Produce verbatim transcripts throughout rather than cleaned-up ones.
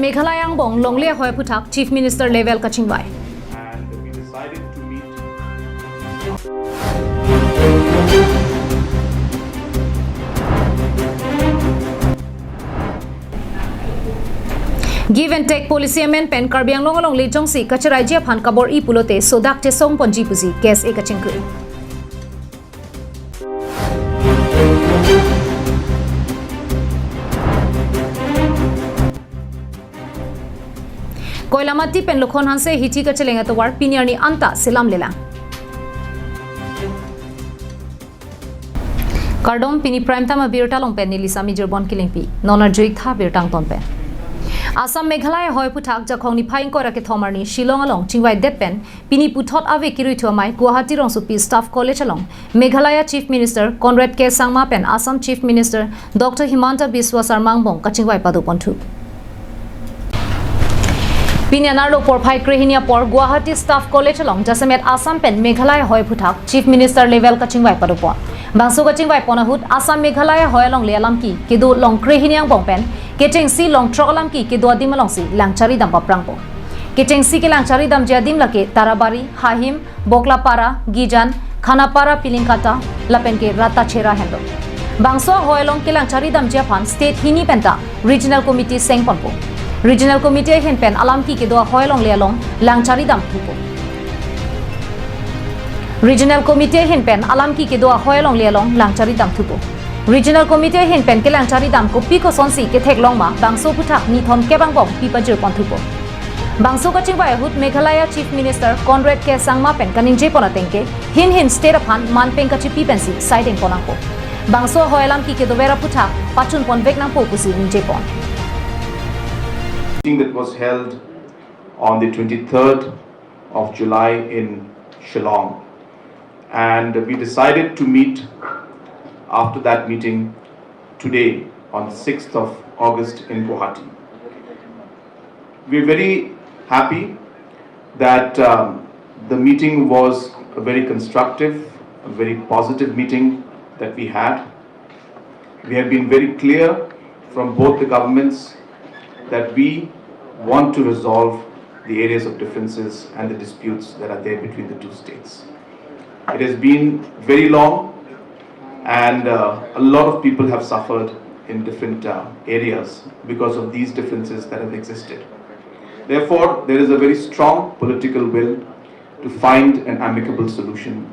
Meghalaya angbong longle ahoi aphuthak Chief Minister level kachingvai. And we decided to meet. Give and take policy amen pen Karbi Anglong alongle jongsi kacheraiji aphan kabor-i pulote sodak chesongponji pusi K S A kachingkri. Koilamati pen Lokhon Hanse hithi kacheleng atovar pini arni anta selamlelang. Kardom, pini Prime Time abirta along pen neli Sami Jirbon Kilingpi. Non arjuik tha birta angton pen. Assam Meghalaya ahoi aphuthak Jakhong niphai ingkoi ra kethom arni Shillong along chingvaidet pen pini puthot ave kiruithu amei Guwahati rongsopi Staff College along Meghalaya Chief Minister Conrad K Sangma pen Assam Chief Minister Doctor Himanta Biswa Sarma angbong kachingvai padoponthu. Pini anerlo porphai krehini apor Guwahati Staff College along jasemet Assam pen Meghalaya ahoi aphuthak Chief Minister level kachingvai padopon. Bangso kachingvaipon ahut Assam Meghalaya ahoi alongle alamki kedo long krehini angbong pen kechengsi long throk alamki kedo adim alongsi langcharidam paprangpo. Kechengsi kelangcharidamji adim lake Tarabari, Hahim, Boklapara, Gijan, Khanapara, Pilingkata, lapen ke Ratachera henlo. Bangso ahoi along kelangcharidamji aphan state hini penta Regional Committee sengponpo. Regional Committee ahin pen alamki kedo ahoi alongle along langcharidamthupo. Regional Committee ahin pen alamki kedo ahoi alongle along langcharidamthupo. Regional Committee ahin pen kelangcharidam kopi kosonsi ketheklong ma bangso aphuthak nithom kep angbong pipajirponthupo. Bangso kachingvai ahut Meghalaya Chief Minister Conrad K Sangma pen kaningjepon ateng ke hin hin state aphan manpeng kachipi pensi saidengpon nangpo. Bangso ahoi alamki kedover aphuthak pachunponvek nangpo pusi ningjepon. Meeting that was held on the twenty-third of July in Shillong, and we decided to meet after that meeting today on sixth of August in Guwahati. We're very happy that, um, the meeting was a very constructive, a very positive meeting that we had. We have been very clear from both the governments that we want to resolve the areas of differences and the disputes that are there between the two states. It has been very long, and, uh, a lot of people have suffered in different, uh, areas because of these differences that have existed. Therefore, there is a very strong political will to find an amicable solution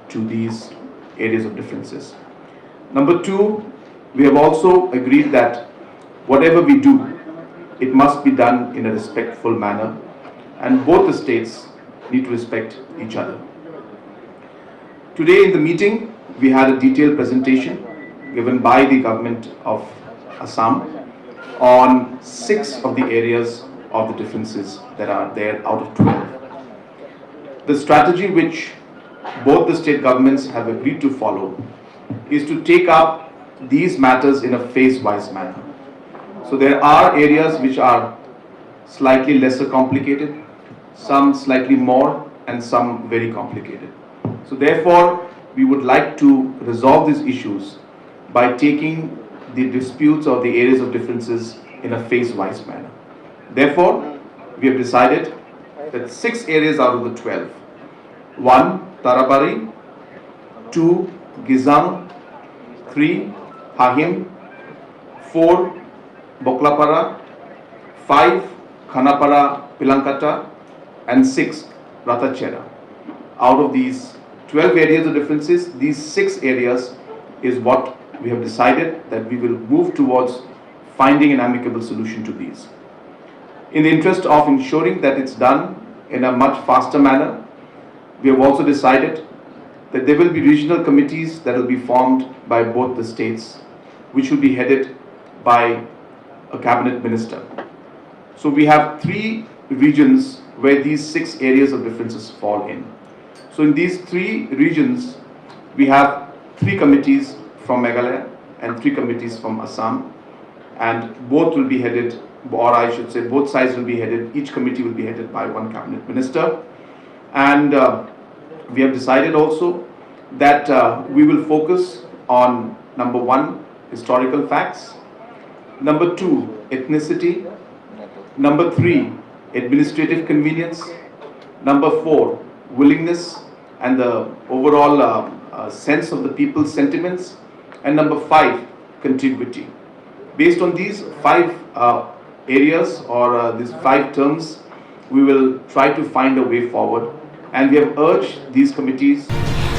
to these areas of differences. Number two, we have also agreed that whatever we do, it must be done in a respectful manner, and both the states need to respect each other. Today in the meeting, we had a detailed presentation given by the government of Assam on six of the areas of the differences that are there out of twelve. The strategy which both the state governments have agreed to follow is to take up these matters in a phase-wise manner. So there are areas which are slightly lesser complicated, some slightly more, and some very complicated. So therefore, we would like to resolve these issues by taking the disputes or the areas of differences in a phase-wise manner. Therefore, we have decided that six areas out of the twelve, one, Tarabari, two, Gizang, three, Hahim, four, Boklapara, five, Khanapara, Pilingkata, and six, Ratachera. Out of these twelve areas of differences, these six areas is what we have decided that we will move towards finding an amicable solution to these. In the interest of ensuring that it's done in a much faster manner, we have also decided that there will be regional committees that will be formed by both the states, which will be headed by a cabinet minister. So we have three regions where these six areas of differences fall in. So in these three regions, we have three committees from Meghalaya and three committees from Assam, and both will be headed, or I should say, both sides will be headed, each committee will be headed by one cabinet minister. And, uh, we have decided also that, uh, we will focus on, number one, historical facts, number two, ethnicity, Number three, administrative convenience. Number four, willingness and the overall uh, uh, sense of the people's sentiments. And number five, continuity. Based on these five uh, areas or uh, these five terms, we will try to find a way forward. And we have urged these committees.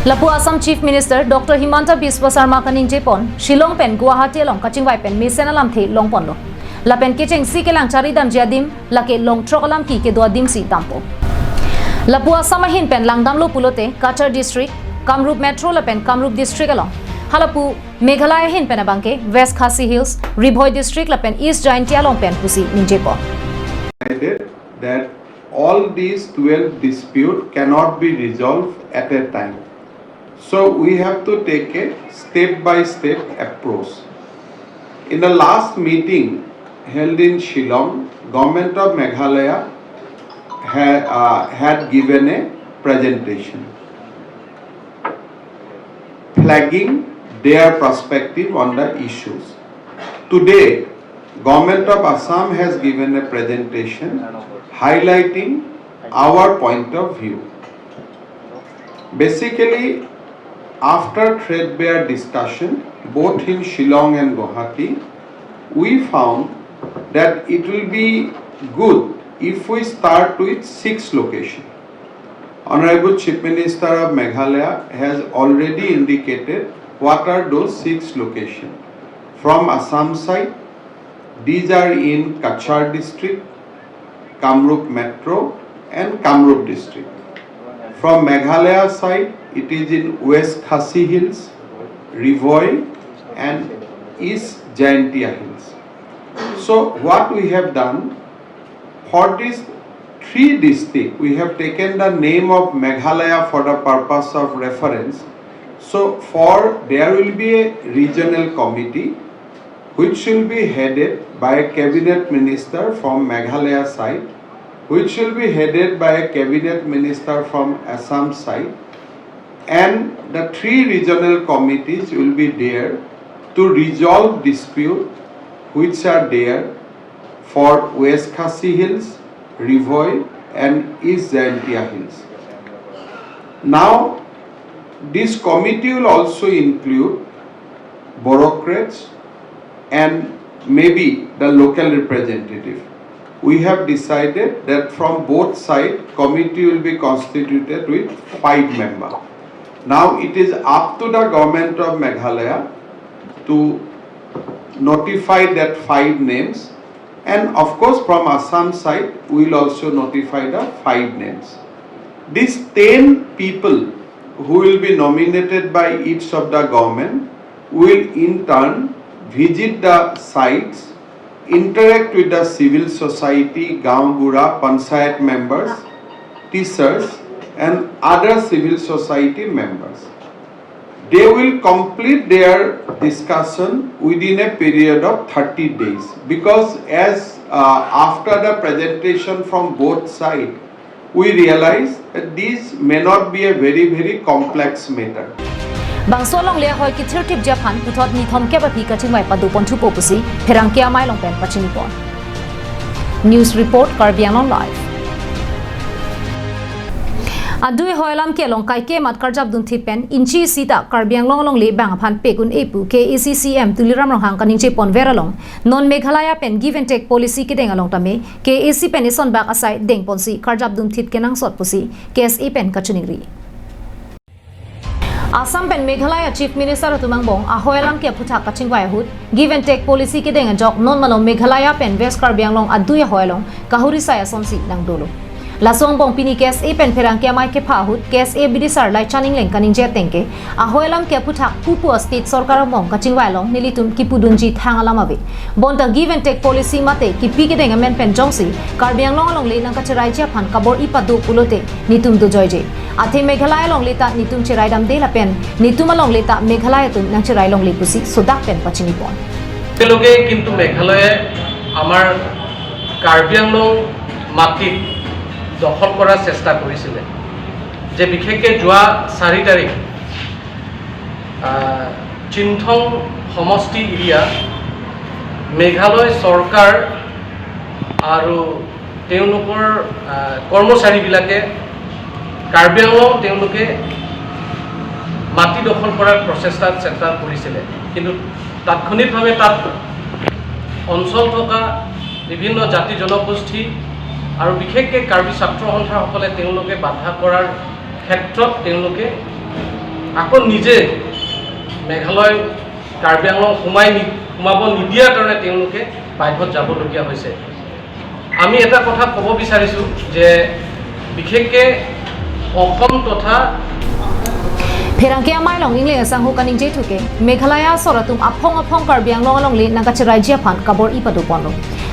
Lapu Assam Chief Minister Doctor Himanta Biswa Sarma kaningjepon, Shillong pen Guwahati along kachingvai pen mesen alamthe longponlo. Lapen kechengsi kelang charidamji adim, lake longthrok alam ki kedo adimsi dampo. Lapu Assam ahin pen langdamlo pulote, Cachar District, Kamrup Metro lapen Kamrup District along. Halapu Meghalaya ahin pen abangke, West Khasi Hills, Ri Bhoi District lapen East Jaintia along pen pusi ningjepo. Decided that all these twelve dispute cannot be resolved at a time. So we have to take a step by step approach. In the last meeting held in Shillong, Government of Meghalaya ha- uh, had given a presentation flagging their perspective on the issues. Today, Government of Assam has given a presentation highlighting our point of view. Basically, after threadbare discussion, both in Shillong and Guwahati, we found that it will be good if we start with six locations. Honorable Chief Minister of Meghalaya has already indicated what are those six locations. From Assam side, these are in Cachar district, Kamrup Metro and Kamrup district. From Meghalaya side, it is in West Khasi Hills, Ri Bhoi and East Jaintia Hills. So what we have done, for these three districts, we have taken the name of Meghalaya for the purpose of reference. So for there will be a regional committee which will be headed by a cabinet minister from Meghalaya side, which will be headed by a cabinet minister from Assam side, and the three regional committees will be there to resolve dispute which are there for West Khasi Hills, Ri Bhoi and East Jaintia Hills. Now, this committee will also include bureaucrats and maybe the local representative. We have decided that from both sides, committee will be constituted with five members. Now it is up to the government of Meghalaya to notify that five names, and of course from Assam side we will also notify the five names. These ten people who will be nominated by each of the government will in turn visit the sites, interact with the civil society, gaon bura, panchayat members, teachers and other civil society members. They will complete their discussion within a period of thirty days, because as uh, after the presentation from both sides, we realize that this may not be a very, very complex matter. Bangso alongle ahoi kithirthipji aphan puthot nithom kep aphi kachingvai padoponthupo pusi pherangke amei along pen pachinipon. News report, Karbi Anglong Live. Adui ahoi alam ke along kaike amat karjap dunthit pen inchi isi ta Karbi Anglong alongle bang aphan pek un-e pu K A A C C M Tuliram Ronghang kaningjeponver along, non Meghalaya pen give and take policy kedeng along tame K A A C pen isonbak asai dengponsi karjap dunthit kenangsot pusi K S A pen kachiningri. Assam pen Meghalaya Chief Minister atum angbong ahoi alam ke aphuthak kachingvai ahut give and take policy kedeng ajok non malom Meghalaya pen West Karbi Anglong adui ahoi along kahuri sai asonsi nangdolo. Laso angbong pini K S A pen pherangke amei kepha ahut K S A bidisar Laichan Engleng kaningje ateng ke, ahoi alam ke aphuthak pupu a-state sorkar angbong kachingvai along nelitum kipudunji thang alam ave. Bonta give and take policy mate kipi kedeng amen pen jongsi Karbi Anglong alongle nangkacheraiji aphan kabor-i pado pulote netum dojoije. Athe Meghalaya alongle ta netum cherai damde lapen netum alongle ta Meghalaya atum nangcherai longle pusi sodak pen pachinipon. একেলগে কিন্তু মেঘালয়ে আমাৰ কাৰ্বি আংলং মাটিত দখল কৰাৰ চেষ্টা কৰিছিলে, যে বিশেষকৈ যোৱা চাৰি তাৰিখ, আহ, চিনথং সমষ্টি এৰিয়া মেঘালয় চৰকাৰ আৰু তেওঁলোকৰ আহ, কৰ্মচাৰীবিলাকে কাৰ্বি আংলং তেওঁলোকে মাটি দখল কৰাৰ প্ৰচেষ্টাত চেষ্টা কৰিছিলে, কিন্তু তাৎক্ষণিকভাৱে তাত অঞ্চল থকা বিভিন্ন জাতি জনগোষ্ঠী আৰু বিশেষকৈ কাৰ্বি ছাত্ৰ সন্থাসকলে তেওঁলোকে বাধা কৰাৰ ক্ষেত্ৰত তেওঁলোকে আকৌ নিজে মেঘালয় কাৰ্বি আংলং সোমাই নি সোমাব নিদিয়াৰ কাৰণে তেওঁলোকে বাধ্যত যাবলগীয়া হৈছে। আমি এটা কথা ক'ব বিচাৰিছোঁ যে বিশেষকৈ অসম তথা Pherangke amei along ingleng asangho kaningje thuke Meghalaya asor atum aphong aphong Karbi Anglong alongle nangkacheraiji aphan kabor-i padoponlo.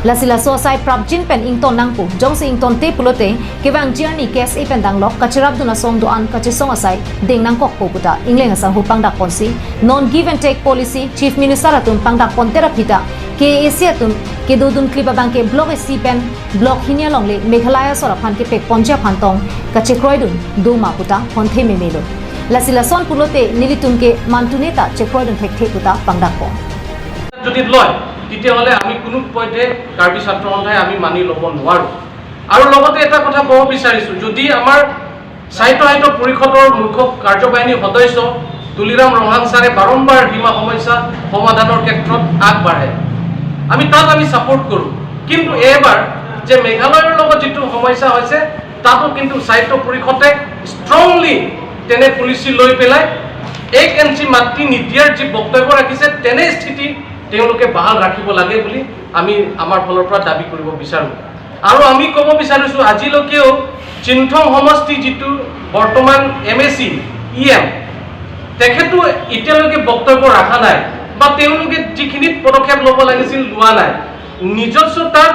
Lasi laso asai prapjin pen ington nangpo, jongsi ingtonte pulote kevangji arni K S A pen danglok kacherapdun asong do-an kachesong asai deng nangkokpo puta ingleng asangho pangdakponsi non give and take policy Chief Minister atum pangdakponte aphi ta K A A C atum kedodun klip abangke Block isi pen Block hini alongle Meghalaya asor aphan kepekponji aphan tong kachekroidun doma puta honthe memelo. Lasi lason pulote nelitum ke mantune ta chekroidun thekthe puta pangdakpon. যদি লয়, তেতিয়াহ'লে আমি কোনো পধ্যে কাৰ্বি ছাত্ৰ সন্থাই আমি মানি ল'ব নোৱাৰোঁ। আৰু লগতে এটা কথা ক'ব বিচাৰিছোঁ, যদি আমাৰ স্বায়ত্তশাসিত পৰিষদৰ মুখ্য কাৰ্যবাহিনী সদস্য তুলিৰাম ৰংহাং ছাৰে বাৰম্বাৰ সীমা সমস্যা সমাধানৰ ক্ষেত্ৰত আগবাঢ়ে, আমি তাত আমি ছাপোৰ্ট কৰোঁ। কিন্তু এইবাৰ যে মেঘালয়ৰ লগত যিটো সমস্যা হৈছে, তাতো কিন্তু স্বায়ত্ত পৰিষদে ষ্ট্ৰংলি তেনে পলিচি লৈ পেলাই এক ইঞ্চি মাটি নিদিয়াৰ যি বক্তব্য ৰাখিছে, তেনে স্থিতি তেওঁলোকে বাহাল ৰাখিব লাগে বুলি আমি আমাৰ ফালৰ পৰা দাবী কৰিব বিচাৰোঁ। আৰু আমি ক'ব বিচাৰিছোঁ, আজিলৈকেও চিনথং সমষ্টি যিটো বৰ্তমান M A C, E M, তেখেতো এতিয়ালৈকে বক্তব্য ৰখা নাই বা তেওঁলোকে যিখিনি পদক্ষেপ ল'ব লাগিছিল লোৱা নাই। নিজস্ব তাত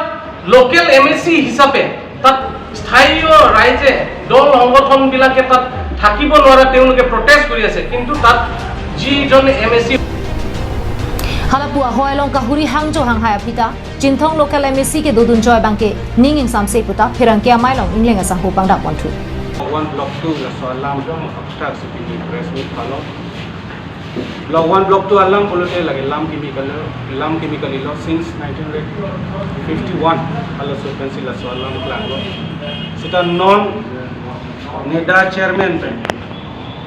লোকেল এম এ চি হিচাপে তাত স্থানীয় ৰাইজে দল সংগঠনবিলাকে তাত থাকিব নোৱাৰা তেওঁলোকে প্ৰটেষ্ট কৰি আছে, কিন্তু তাত যিজন M A C Hala pu ahoi along kahuri hangjo hanghai aphi ta Chinthong local M A C kedodun joi abangke ning ingsamse puta pherangke amei along ingleng asangho pangdakponthu. Block one, Block two laso alam aphuthak si pini press meet palo. Block one, Block two alam pulote lake lam kimi kali, lam kimi kalilo since nineteen fifty-one halaso pensi laso alam klanglo. Sita non NEDA chairman pen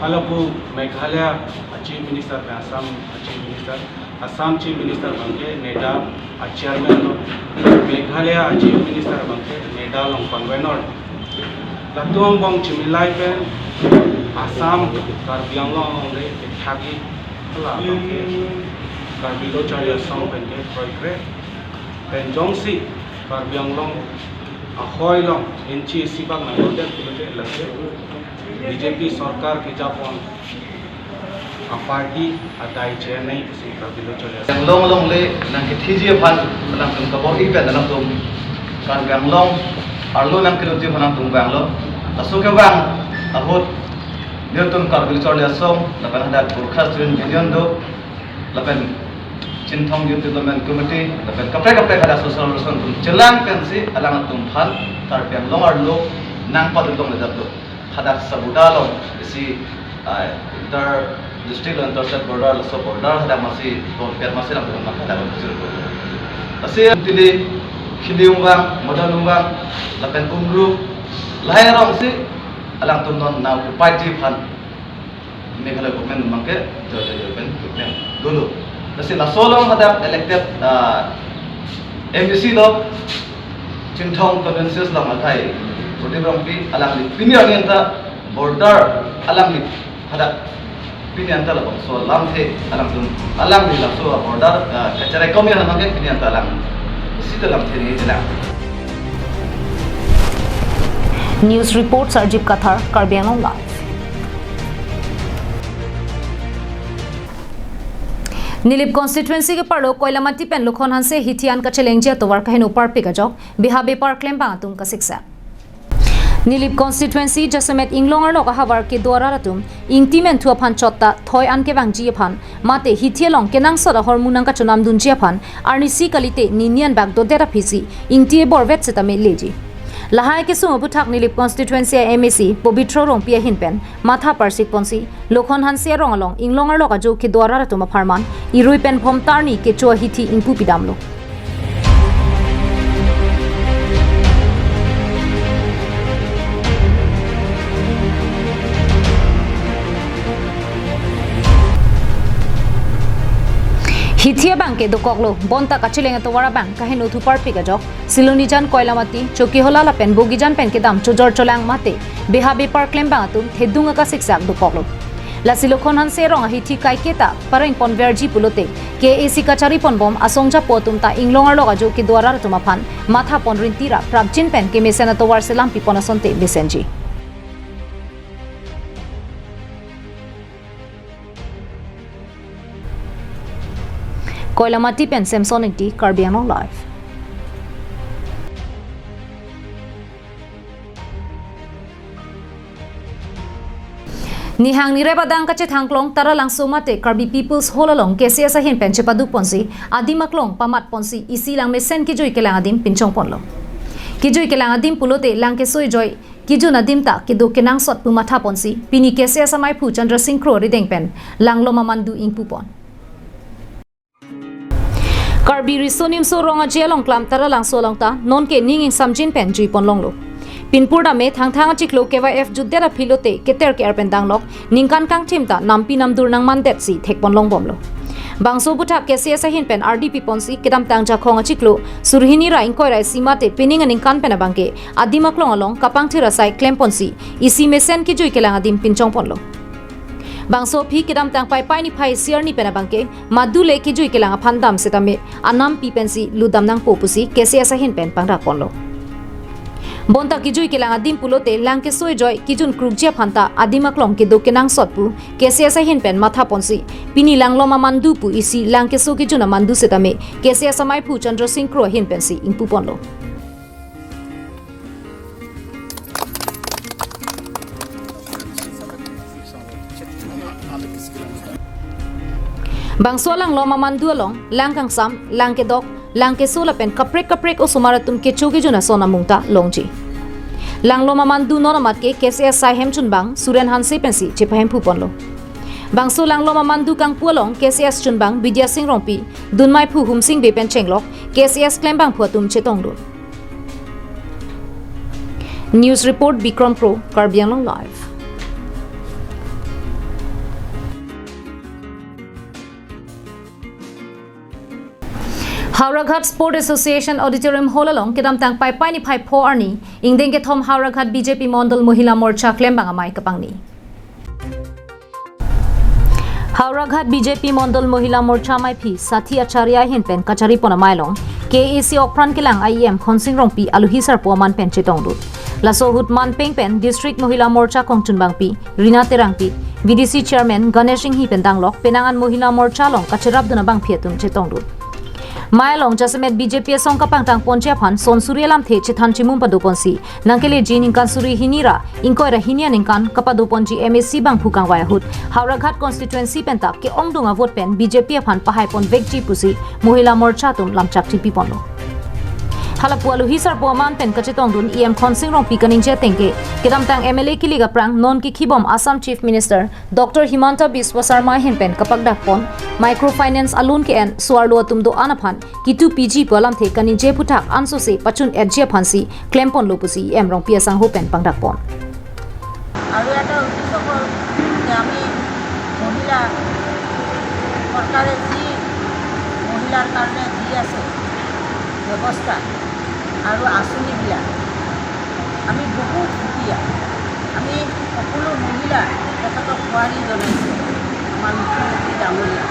hala pu Meghalaya a Chief Minister pen Assam a Chief Minister, Assam Chief Minister abangke NEDA a chairman lo, Meghalaya a Chief Minister abangke NEDA along convenor. Latum angbong chimilai pen Assam Karbi Anglong alongle kethagi hala abangke Karbi Lo Charli Asong pen ke kroikre pen jongsi Karbi Anglong ahoi along inchi isi bak nanglodet pulote lake B J P sorkar kejapon a party adai chenei pusi Karbi Lo Charli Asong. Anglong alongle nangkethiji aphan nangtum kabor-i pen nangtum Karbi Anglong arlo nangkeloji aphan nangtum vanglo. Laso kevang ahut nelitum Karbi Lo Charli Asong lapen hadak Gorkha Student Union do lapen Chinthong Youth Development Committee lapen kaprek kaprek hadak social organization atum chelang pensi alangtum aphan Karbi Anglong arlo nangpadun tong le daplo. Hadak Sabuda along isi, ah, inter district lo, inter state border, laso border hadak masi, border masi lam lam hadak lo sir. Lasi Tili, Khili Ungwang, Modon Ungwang, lapen Umru, lahai arong si alangtum non nangkepaiji aphan Meghalaya government abangke joi joi joi pen government dolo. Lasi laso along hadak elected, ah, M A C lo Chinthong constituency along athai Prodip Rongpi alangli pini arni anta border alangli hadak pini anta labangso alamthe alangtum alangli laso border, ah, kacherai komi alam abangke pini anta alang sita alamthe ni jelang. News report Sarjip Kathar, Karbi Anglong Live. Nilip constituency ke-arlo Koilamati pen Lokhon Hanse hithi an kachelengji atovar kaheno parpik ajok beha bepar klembang atum kasiksa. Nilip constituency jasemet inglong arlo ahavar kedo arat atum ingti menthu aphan chotta thoi an kevangji aphan mate hithi along kenangsot ahormu nangkachonamdunji aphan arnisi kalite nini an bak dodet aphisi ingti ebor vet setame leji. Lahai kesung aphuthak Nilip constituency M A C Pobitro Rongpi ahin pen matha parsikponsi Lokhon Hanse arong along inglong arlo ajo kedo arat atum apharman irui pen phom tarni kecho ahithi ingpu pidamlo. Hithi abang ke dokoklo, bonta kachileng atovar abang kaheno thuparpik ajok, Silonijan, Koilamati, Chokihola lapen Bogijan pen kedam chojor cholang mate beha bepar klembang atum thedung akasiksak dokoklo. Lasi Lokhon Hanse arong ahithi kaiketa parengponverji pulote K A A C kachariponbom asong japo atum ta inglong arlok ajo kedo arat atum aphan mathapon rinti ra prapjin pen kemesen atovar selam pipon asonte mesenji. Koilamati pen Samson Ingti, Karbi Anglong Live. Nihang nirep adang kachethangklong Taralangso mate Karbi People's Hall along K C S ahin pen chepadukponsi adim aklong pamatponsi isi lang mesen kejui kelang adim pinchongponlo. Kejui kelang adim pulote lang keso ejoi kejun adim ta kedo kenangsot pu mathaponsi pini K C S amaiphu Chandra Sing Kro arideng pen langlom amandu ingpupon. Karbi Riso Nimso Rong Aje along klam Taralangso along ta nonke ning ingsamjin pen juiponlonglo. Pinpur dame Thangthang achiklo K Y F jutdet aphi lote keter ke-er pen danglok ningkan kangthim ta nampi namdur nangmandetsi thekponlongbomlo. Bangso aputhak K C S ahin pen ardi piponsi kedamtang Jakhong achiklo surhini ra ingkoi ra isi mate pining aningkan pen abangke adim aklong along kapangthir asai klemponsi isi mesen kejui kelang adim pinchongponlo. Bangso aphi kedamtang Paipai niphai isi arni pen abangke madule kejui kelang aphan dam setame anampi pensi ludam nangpo pusi K C S ahin pen pangdakponlo. Bonta kejui kelang adim pulote lang keso ejoi kejun krukji aphan ta adim aklong kedo kenangsot pu K C S ahin pen mathaponsi pini langlom amandu pu isi lang keso kejun amandu setame K C S amaiphu Chandra Sing Kro ahin pensi ingpuponlo. Bangso langlom amandu along lang kangsam, lang kedok, lang keso lapen kaprek kaprek osomar atum kecho kejun ason amung ta longji. Langlom amandu non amat ke K C S saihem chunbang Suren Hanse pensi chepahemphuponlo. Bangso langlom amandu kangpu along K C S chunbang Bidya Sing Rongpi, dunmaiphu Humsing Bey pen chenglok K C S klembangphu atum chetongdun. News report Bikram Kro, Karbi Anglong Live. Howraghat Sport Association Auditorium Hall along kedamtang Paipai niphai pho arni ingdeng kethom Howraghat B J P Mondol Mohila Morcha klembang amei kapangni. Howraghat B J P Mondol Mohila Morcha amaiphi Sathi Acharya ahin pen kacharipon amei along K A A C okpran kelang E M Khonsing Rongpi aluhi sarpo aman pen chetongdun. Laso ahut manpeng pen District Mohila Morcha kongchunbangpi Rina Terangpi, V D C Chairman Ganesh Inghi pen danglok penang an Mohila Morcha along kacherapdun abangpi atum chetongdun. Mei along jasemet B J P asong kapangtangponji aphan son suri alamthe chethan chimum padoponsi nangkeleji ningkan suri hini ra ingkoi ra hini aningkan kapadoponji M A C bangphu kangvai ahut Howraghat constituency pen ta ke-ongdung avote pen B J P aphan pahaiponvekji pusi Mohila Morcha atum lamchak chipiponlo. Halapu aluhi sarpo aman pen kachetongdun E M Khonsing Rongpi kaningje ateng ke kedamtang M L A kilik aphrang non kekhibom Assam Chief Minister Doctor Himanta Biswa Sarma ahin pen kapakdakpon microfinance a-loan ke-en so-arlo atum do-an aphan kitupiji pu alamthe kaningje aphuthak ansose pachun-etji aphansi klemponlo pusi E M Rongpi asangho pen pangdakpon. আৰু এটা উদ্দেশ্য হ'ল যে আমি মহিলা চৰকাৰে যি মহিলাৰ কাৰণে দি আছে ব্যৱস্থা আৰু আঁচনিবিলাক, আমি বহুত সুখীয়া। আমি সকলো মহিলা তেখেতক সোঁৱৰি জনাইছোঁ আমাৰ মুখ্যমন্ত্ৰী ডাঙৰীয়া।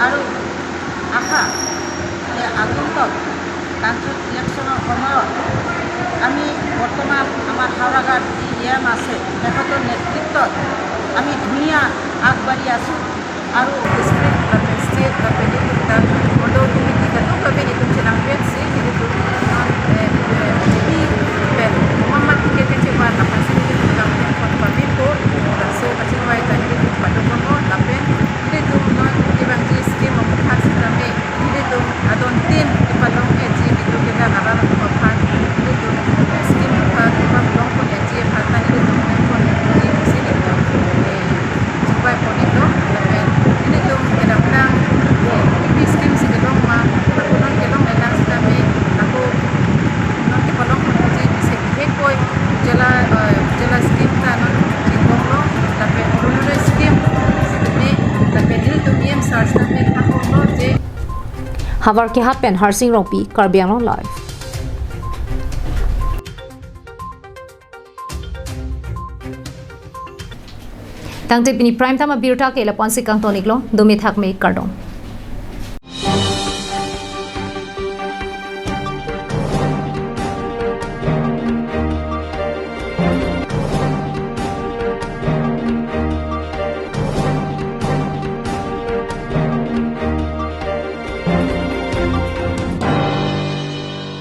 আৰু আশা যে আগন্তুক কাঞ্চন ইলেকশ্যনৰ সময়ত আমি বৰ্তমান আমাৰ হাওৰাঘাট যি ই এম আছে, তেখেতৰ নেতৃত্বত আমি ধুনীয়া আগবাঢ়ি আছোঁ। আৰু ডিষ্ট্ৰিক্ট বা ষ্টেট বা পেডিটিভ বা মণ্ডল কমিটি বা দুখ বা পেডিটিভ চেলাং পেট চি কিন্তু Mohammed Kike Kecewa na pasi ni kita mungkin kon pamit ko, so kasi wai tadi patu kono lapen ini tu non kibang di scheme mungkin hak sitame ini tu adon tin di palong eji gitu kita naran ko pan ini tu scheme pa di palong ko eji pa tani di tu kon di sini tu. Supai pon ito, lapen ini tu kedamtang, eh, ini scheme si kelong ma, aku non kelong elang sitame, aku non kepalong pon puji bisi hekoi, jala, eh, Havar Kehap pen Harsing Rongpi, Karbi Anglong Live. Tangte pini Prime Time abirta ke lapu-ansi kangton-iklo, dome thakme, kardom.